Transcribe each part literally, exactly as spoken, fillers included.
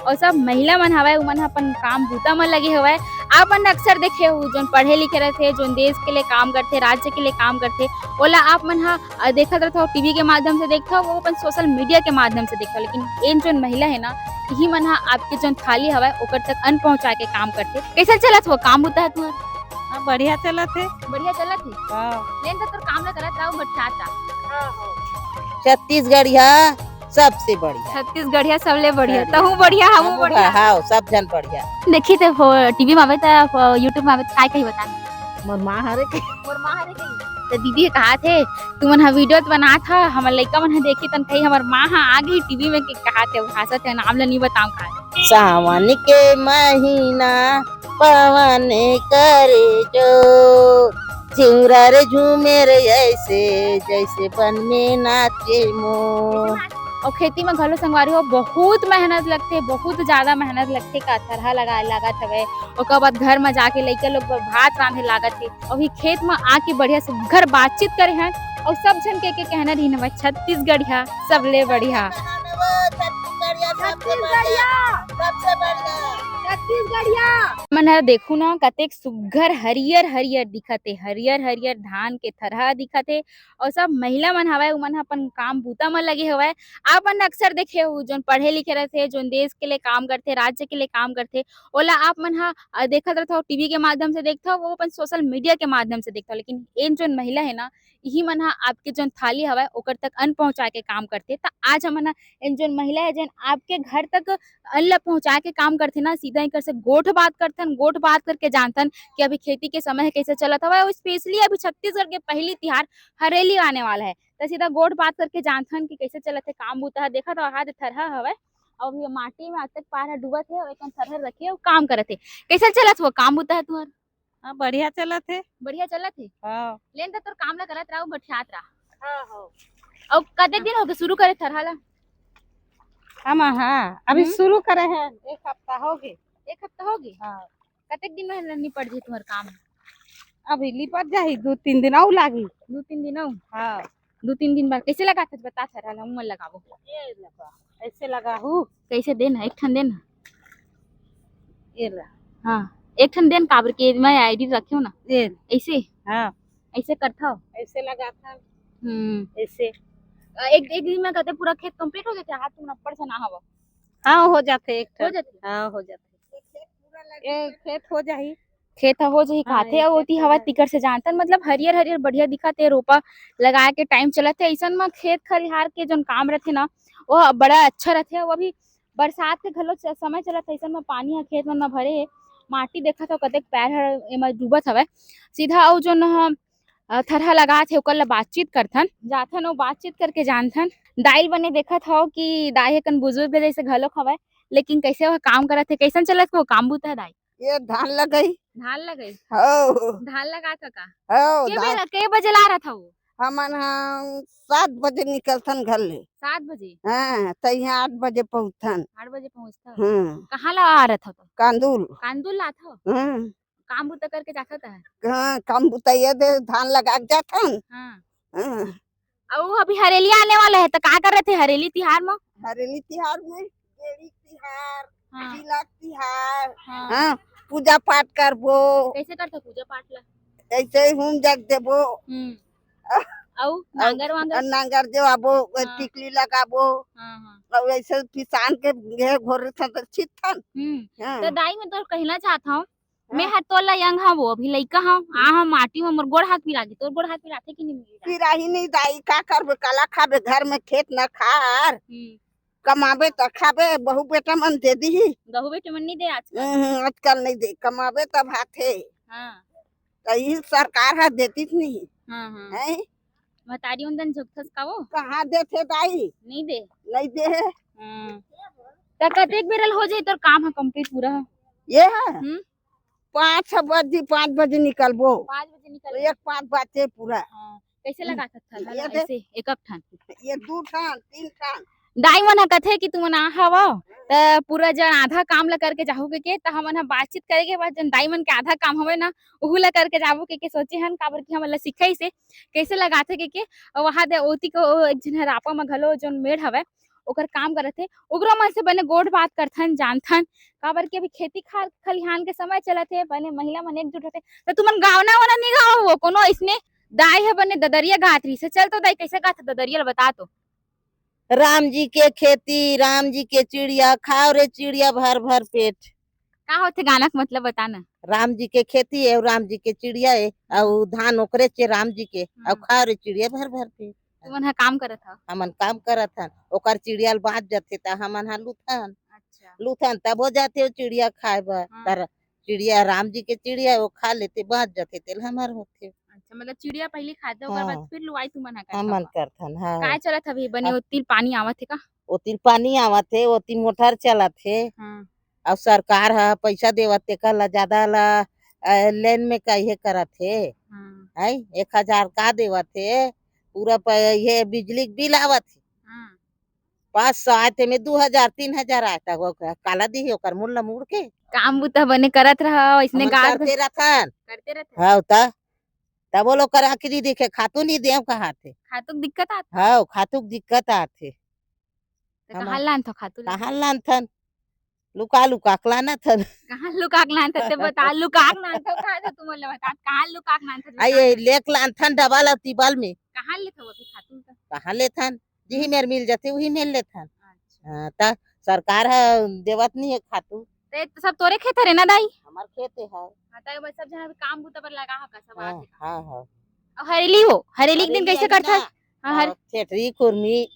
अउ सब महिला मन हवय, उमन ह अपन काम बूता म लगे हवय। आप मन अक्सर देखे हो, जोन पढ़े लिखे रहिथे, जोन देश के लिए काम करथे, राज्य के लिए काम करथे, ओला आप मन ह, अ, देखत रहिथव, टीवी के माध्यम से देखथव, वो अपन सोशल मीडिया के माध्यम से देखथव, लेकिन एन जोन महिला हे ना, इही मन ह आपके जोन थाली हवय, ओकर तक अन्न पहुँचा के काम करथे। कइसन चलत हो काम बूता ह तुहर? हाँ, बढ़िया चलत हे। बढ़िया चलत हे? हाँ। लेन त तोर काम ल करत रहा, बट का? छत्तीसगढ़िया सबसे बढ़िया। छत्तीसगढ़िया सबले बढ़िया। बढ़िया। तहूँ बढ़िया, हमहूँ हमहूँ बढ़िया। हाँ, सब झन बढ़िया। देखी ते फो-, टीवी में आवे त, फो-, YouTube में आवे त काय कही बता? मोर माँ हरे के। मोर माँ हरे के। त दीदी कहा थे, "तुमन ह वीडियो त बनात ह, हमर लइका मन ह देखी तन कही हमर माँ ह आ गई टीवी में," के कहा थे, वो हंसत हे, नाम ल नहीं बताऊं का। सावन के महीना पवन करे जो, झिंगुरा रे झूमे रे ऐसे, जैसे बन में नाचे मोर। अउ खेती में घलो संगवारी हो, बहुत मेहनत लगथे, बहुत ज्यादा मेहनत लगथे। का थरहा लगा लागत हवे, ओकर बाद घर में जाके लइका लोग बर भात रांधे लागत हे, अभी खेत में आके बढ़िया सुघर बातचीत करे हैं। अउ सब झन के, के कहना रहिन हवय, छत्तीसगढ़िया सबले बढ़िया। छत्तीसगढ़िया सबसे बढ़िया। छत्तीसगढ़िया। मन ह देखू ना, कतेक सुघर हरियर हरियर दिखत हे, हरियर हरियर धान के थरहा दिखत हे। अउ सब महिला मन हवय, उमन ह अपन काम बूता म लगे हवय। आप मन अक्सर देखे हो, जोन पढ़े लिखे रहिथे, जोन देश के लिए काम करथे, राज्य के लिए काम करथे, ओला आप मन ह, अ, देखत रहिथव, टीवी के माध्यम से देखथव, वो अपन सोशल मीडिया के माध्यम से देखथव, लेकिन एन जोन महिला हे ना, इही मन ह आपके जोन थाली हवय, ओकर तक अन्न पहुँचा के काम करथे। त आज हमन ह एन जोन महिला हे, जेन आपके घर तक अन्न ल पहुँचा के काम करथे ना, सीधा एकर से गोठ बात करथन, गोठ बात करके जानथन कि अभी खेती के समय हे, कइसे चलत हवय। अउ specially अभी छत्तीसगढ़ के पहली तिहार हरेली आने वाला हे, त सीधा गोठ बात करके जानथन कि कइसे चलत हे काम बूता ह। देखत हव, हाथ थरहा हवय, अउ अभी माटी में अतेक पार ह डूबत हे, अउ एकन थरहा रखे हे, अउ काम करत हे। कइसन चलत हो काम बूता ह तुहर? हाँ, बढ़िया चलत हे। बढ़िया चलत हे? हाँ। लेन त तोर काम ल करत रहा, बठियात रहा। हाँ, हाँ। अउ कतेक दिन होगे शुरू करे थरहा ला? हम, हाँ, अभी हम्म। शुरू करे हैं, एक हफ्ता होगे। एक हफ्ता होगे? हाँ। कतेक दिन में निपट जी तुम्हर काम? अभी लिपट जाही, दू तीन दिन अउ लागी। दू तीन दिन अउ? हाँ। दू तीन दिन बाद कइसे लगाथस बता थरहा ला, हमन लगाबो। ये लगा, ऐसे लगा हूँ। कइसे देना, एक ठन देना। ये ला। हाँ, एक ठन देन, काबर के मैं आईडी रखे हो ना। ये। ऐसे? हाँ। ऐसे करथव? ऐसे लगाथन। हम्म। ऐसे। अ, एक, एक दिन में कहते पूरा खेत complete हो जाथे, हाथ तुम ऊपर से ना हवा। हाँ, हो जाथे एक हो ठन। जाथे? हाँ, हो जाथे। ये खेत हो जाही। खेत ह हो जाही हाँ, काथे, ये अउ ओती खेत हो हवा जाही। तिकर से जानथन, मतलब हरियर हरियर बढ़िया दिखत हे, रोपा लगाए के टाइम चलत हे। अइसन म खेत खलिहार के जोन काम रथे ना, वो बड़ा अच्छा रथे। अउ अभी बरसात के घलो च-, समय चलत हे, अइसन म पानी ह खेत मन म भरे हे। माटी देखत हव कतेक पैर ह एमा डूबत हवय। सीधा अउ जोन ह, अ, थरहा लगात हे ओकर ले बातचीत करथन, जाथन अउ बातचीत करके जानथन। दाई ल बने देखत हव कि दाई ह कन बुजुर्ग जइसे घलोक हवय, लेकिन कइसे वो काम करत हे, कइसन चलत हे वो काम बूता दाई? ये धान लगई। धान लगई? हौ। धान लगात ह का? हौ, के धान। बेरा, के बजे ला रथव? हमन ह सात बजे निकलथन घर ले। सात बजे? हाँ, त इहाँ आठ बजे पहुँचथन। आठ बजे पहुँचथव? हम्म। कहाँ ला आ रथव त? कांदुल। कांदुल लाथव? हम्म। काम बुता करके जाथव त? हाँ, काम बुता ये दे, धान लगा के जाथन। हाँ। हाँ। अउ अभी हरेली आने वाला हे, त का करत हे हरेली तिहार म? हरेली तिहार में गेड़ी तिहार, हाँ। तिलक तिहार, हाँ। हाँ, पूजा पाठ करबो। कइसे करथव पूजा पाठ ला? ऐसे ही हूम जग देबो। हम्म। अउ अउ नांगर वांगर? नांगर देवाबो, हाँ। टिकली लगाबो। हाँ, हाँ। अउ ऐसे पिसान के घे घोर रथन त छिटथन। हम्म। हाँ। त दाई, मैं तोर कहना चाहत हव, मैं हाँ। हर तोर ला young हवं, अभी लइका हवं, आ हम माटी में मोर गोड़ हाथ पिराही, तोर गोड़ हाथ पिराथे कि नहीं पिराही? पिराही नहीं दाई, का करबे, काला खाबे, घर में खेत न खार, हम्म। कमाबे त खाबे, बहू बेटा मन दे दिही। बहू बेटा मन नहीं दे आजकल। हम्म, आजकल नहीं दे, कमाबे तब हाथे। हाँ। त ई सरकार ह देतीस नहीं। हाँ, हाँ। हैं? महतारी मन दन झोंकथस का वो? कहाँ देथे दाई? नहीं दे। नहीं दे। हाँ। त कतेक बेरा ल हो जाही तोर काम ह complete पूरा? ये ह? हम्म। पाँच बजे, पाँच बजे निकलबो। पाँच बजे निकल एक पाँच बाजे पूरा। हाँ। कइसे हम्म। लगाथस थरहा ये ला? दे। ऐसे, एक एक ठन? ये दू ठन, तीन ठन। दाई मन ह कथे कि तुमन आ हवव, त पूरा जन आधा काम ल करके जाहू कहिके, त हमन ह बातचीत करे के बाद जन दाई मन के आधा काम हवय ना, उहू ल करके जाबो कहिके सोचे हन, काबर कि हमन ल सिखाइस हे, कइसे लगाथे कहिके। अउ वहाँ दे ओती को एक झन ह रापा म घलो जोन मेड़ हवय, ओकर काम करत हे, ओकरो मन से बने गोठ बात करथन, जानथन, काबर कि अभी खेती खा-, खलिहान के समय चलत हे, बने महिला मन एकजुट होथे। त तुमन गाना वाना नहीं गाओ, वो कोनो अइसने दाई ह बने ददरिया गात रहिस हे। चल तो दाई, कइसे गात हे ददरिया ल बता तो। राम जी के खेती, राम जी के चिड़िया, खाओ रे चिड़िया भर भर पेट। का होथे गाना के मतलब बता ना। राम जी के खेती हे अउ राम जी के चिड़िया हे, हम्म। अउ धान ओकरे चे राम जी के, अउ हम्म। खाओ रे चिड़िया भर भर पेट। तुमन ह काम करत हव? हमन काम करत हन, ओकर चिड़िया ल बाँच जथे त हमन ह लूथन। अच्छा। लूथन तब हो जाथे वो चिड़िया खाए बर। हाँ। तर चिड़िया राम जी के चिड़िया वो खा लेथे, बाँच जथे तेल हमर होथे। अच्छा, मतलब चिड़िया पहिली खाथे, ओकर बाद हाँ। फिर लुवाई तुमन ह करथव? हमन करथन, हाँ। काय चलत हवे बने, अब ओती पानी आवत हे का? ओती पानी आवत हे, ओती मोटर चलत हे। हाँ। अउ सरकार ह पइसा देवत तेकर ला जादा ला, अ, लेन में का इहे करत हे। हाँ। हैं? एक हजार का देवत हे, पूरा प-, इहे बिजली के बिल आवत हे। हाँ। पाँच सौ आय, तेमे दू हजार, तीन हजार आय, त वो का-, काला दिही ओकर मुल ल मुड़ के? काम बुता बने करत रहा, अइसने हमन गार करते रथन। करते रथन। हव, त, तब वो लोग कर आखिरी देखे, खातू नहीं देव कहाथे। खातू के दिक्कत आथे? हव, खातू के दिक्कत आथे। त हमन कहाँ लानथव खातू ल? कहाँ लानथन? लुका लुका के लानथन। कहाँ लुका के लानथन? ते बता, लुका के लानथव, कहाँ से तुमन ल बता, कहाँ लुका के लानथव? आ, ये लेक लानथन डबल अउ टिबल में। कहाँ लेथव अभी खातू ल? कहाँ लेथन? जिही मेर मिल जाथे, उही मेर लेथन। अच्छा। हाँ, त सरकार ह देवत नहीं हे खातू। ते तो सब तोरे खेत हरे ना दाई? हमर खेत हे। हाँ, त सब जहाँ काम बुता बर लगा हो का सब हाँ, आथे का? हाँ, हाँ। अउ हरेली हो, हरेली के दिन हरेली कइसे करथस? हाँ, हर हाँ, ठेठरी, खुरमी,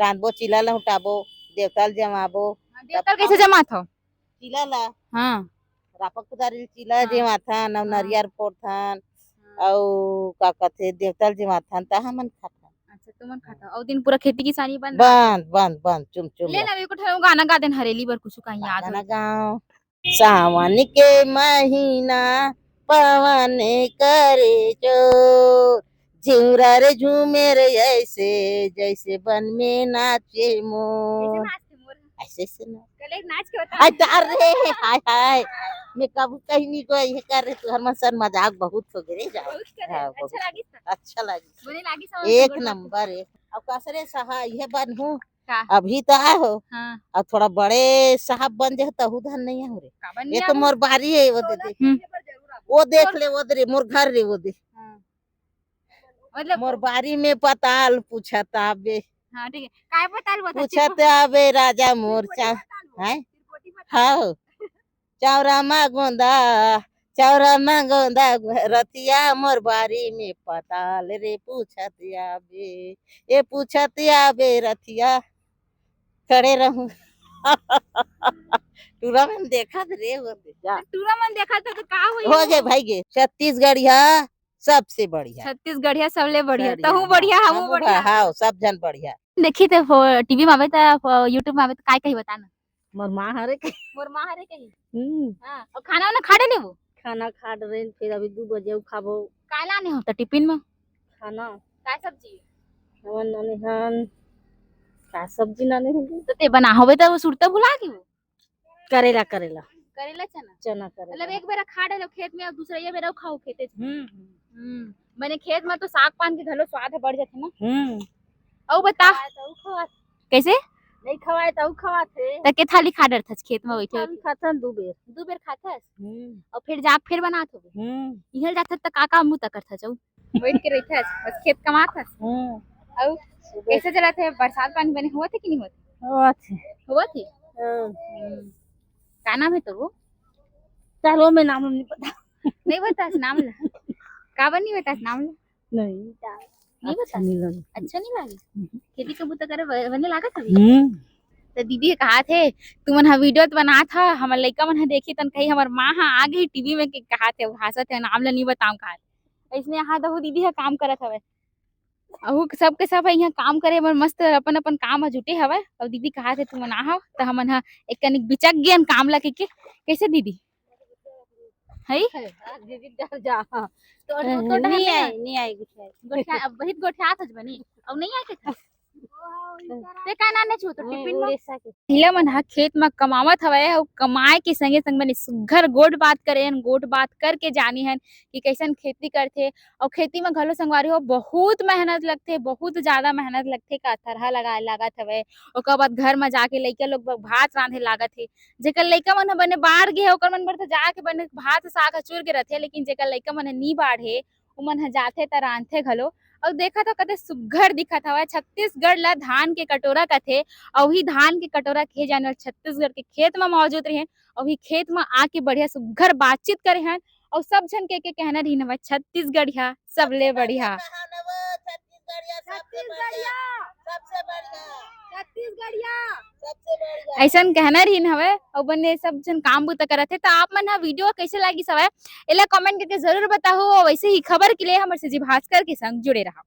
रांधबो, चीला लहुटाबो, देवता ल जमाबो। हाँ, देवता ल कइसे जमाथव? चीला ला। हाँ। रापा कुदारी ल चीला हाँ। जमाथन, अउ हाँ। नरियर फोड़थन, हाँ। अउ का कथे, देवता ल जमाथन, त हमन खाथन। अच्छा, तुमन खाथव। अउ दिन पूरा खेती किसानी बंद? बंद, बंद, बंद, चुम, चुम ले बंद। ना, एको ठन गाना गा देन हरेली बर, कुछु कहीं याद हो। गाना गाओ। सावन के महीना पवन करे जोर, झिउरा रे झूमे रे ऐसे, जैसे बन में नाचे मोर। कैसे नाचते मोर? ऐसे, ऐसे ना। कले नाच के बता। अरे, अरे, हाय, हाय। मैं कब कहीं नहीं गई, ये कर रहे, तू हर मन सर मजाक बहुत हो गए रे, जाओ। बहुत करे। हाँ, अच्छा बहुत। लागिस ना? अच्छा लागिस। बने लागिस, और एक नंबर है। अब कसरे सहा, ये बन हूँ। का? अभी तो आए हो। हाँ। अब थोड़ा बड़े साहब बन जाए, तहु धन नहीं हो रे। काबर ये नहीं तो आबो? मोर बारी है, वो दे दे। हम्म। वो देख ले, वो दे रे, मोर घर रे, वो दे। हाँ। मतलब मोर बारी में पताल पूछत आबे। हाँ, ठीक है। काय पताल बता? पूछत आबे राजा मोर चा-, हैं? हाँ। चौरा मा गोंदा, चौरा मा गोंदा, रथिया मोर बारी में पताल रे पूछत आबे, ए पूछत आबे रथिया, खड़े रहूं। टूरा मन देखत रे, वो दे, जा। टूरा मन देखत हे तो का होई? हो गे भाई गे, छत्तीसगढ़िया सबसे बढ़िया। छत्तीसगढ़िया सबले बढ़िया। बढ़िया, तहूँ हाँ, बढ़िया, हमहूँ हमहूँ बढ़िया। हाँ, सब झन बढ़िया। देखी ते फो-, टीवी में आवे त, फो-, YouTube में आवे त काय कही बता ना? मोर माँ हरे कही। मोर माँ हरे कही। हम्म। हाँ, अउ खाना वाना खा डले वो? खाना खा डरे, फिर अभी दू बजे अउ खाबो। काय लाने हो त टिफिन में? खाना। काय सब्जी? हमन लाने हन, का सब्जी लाने हन? तो ते बना होबे त वो सुरता भुला के वो? करेला, करेला। करेला, चना? चना, करेला। मतलब एक बेरा खा डालो खेत में, अब दूसरा ये बेरा खाओ खेते से। हम्म, हम्म। हम्म, मैंने खेत में तो साग पान के घलो स्वाद ह बढ़ जाथे ना। हम्म। अउ बता। खवाए त अउ खवात। कैसे? नहीं खवाए त अउ खवात हे। त के थाली खा डरथस खेत में बैठे बैठे? खाथन दू बेर। दू बेर खाथस? हम्म। अउ फिर जाके फिर बनात होबे? हम्म। इहल जाथस त का का मुता करथस अउ? बैठ के रहिथस, बस खेत कमाथस। हम्म। अउ सुबह कैसे चलत हे? बरसात पानी बने होवत हे कि नहीं होवत? होवत हे। होवत हे? हाँ। हम्म। का नाम हे तो वो? चलो, मैं नाम नहीं पता। नहीं बतास नाम ला। काबर नहीं बतास नाम ला? नहीं। नहीं अच्छा बतास? नहीं लगे। अच्छा नहीं लागे? हम्म। खेती के बुता करे ब-, बने लागत हवे? हम्म। त दीदी ह कहात हे, "तुमन ह वीडियो त बनात ह, हमर लइका मन ह देखी तन कही हमर माँ ह आ गई टीवी में," के कहात हे, हाँसत हे, नाम ल नहीं बताऊं कहात। अइसने यहाँ दहू दीदी ह काम करत हवय। अहू सबके सब ह इहाँ काम करे बर मस्त अपन-अपन काम म जुटे हवय। अउ दीदी कहात हे, "तुमन आहव, त हमन ह एक कनिक बिचक गेन काम ल," कहिके। कैसे दीदी? हई? दीदी डर जा। तो, तो डर नहीं नहीं आए, नहीं आए, गुठिया। गोठिया, अब बहुत गोठियात हस बनी। अब नहीं आए के था? ते का नाम हे छू तो टिफिन में? महिला मन ह खेत म कमावत हवय अउ कमाए के संगे संग बने सुघ्घर गोठ बात करे हन, गोठ बात करके जानी हन कि कइसन खेती करथे। अउ खेती म घलो संगवारी हो बहुत मेहनत लगथे, बहुत ज्यादा मेहनत लगथे। का थरहा लगाए लागत हवय, ओकर बाद घर म जाके लइका लोग बर भात रांधे लागत हे। जेकर लइका मन ह बने बाढ़ गे हे ओकर मन बर तो जाके बने भात साग ह चुर के रथे, लेकिन जेकर लइका मन ह नी बाढ़े ओमन ह जाथे त रांधथे घलो। अउ देखत हो कते सुघ्घर दिखत हवय, छत्तीसगढ़ ला धान के कटोरा कथे। अउ ही धान के कटोरा कहे जाने वाला छत्तीसगढ़ के खेत म मौजूद रहे, अउ ही खेत म आके बढ़िया सुघ्घर बातचीत करे हन। अउ सब झन के, के कहना रहिन हवय, छत्तीसगढ़िया सबले बढ़िया। छत्तीसगढ़िया सबसे बढ़िया। छत्तीसगढ़िया सबसे बढ़िया। ऐसन कहना रहिन हवय। अउ बने सब झन काम बुता करत हे, त आप मन ह वीडियो कइसे लागिस हवय, एला कमेंट करके जरूर बताहू। अउ वैसे ही खबर के लिए हमर से जी भास्कर के संग जुड़े रहा।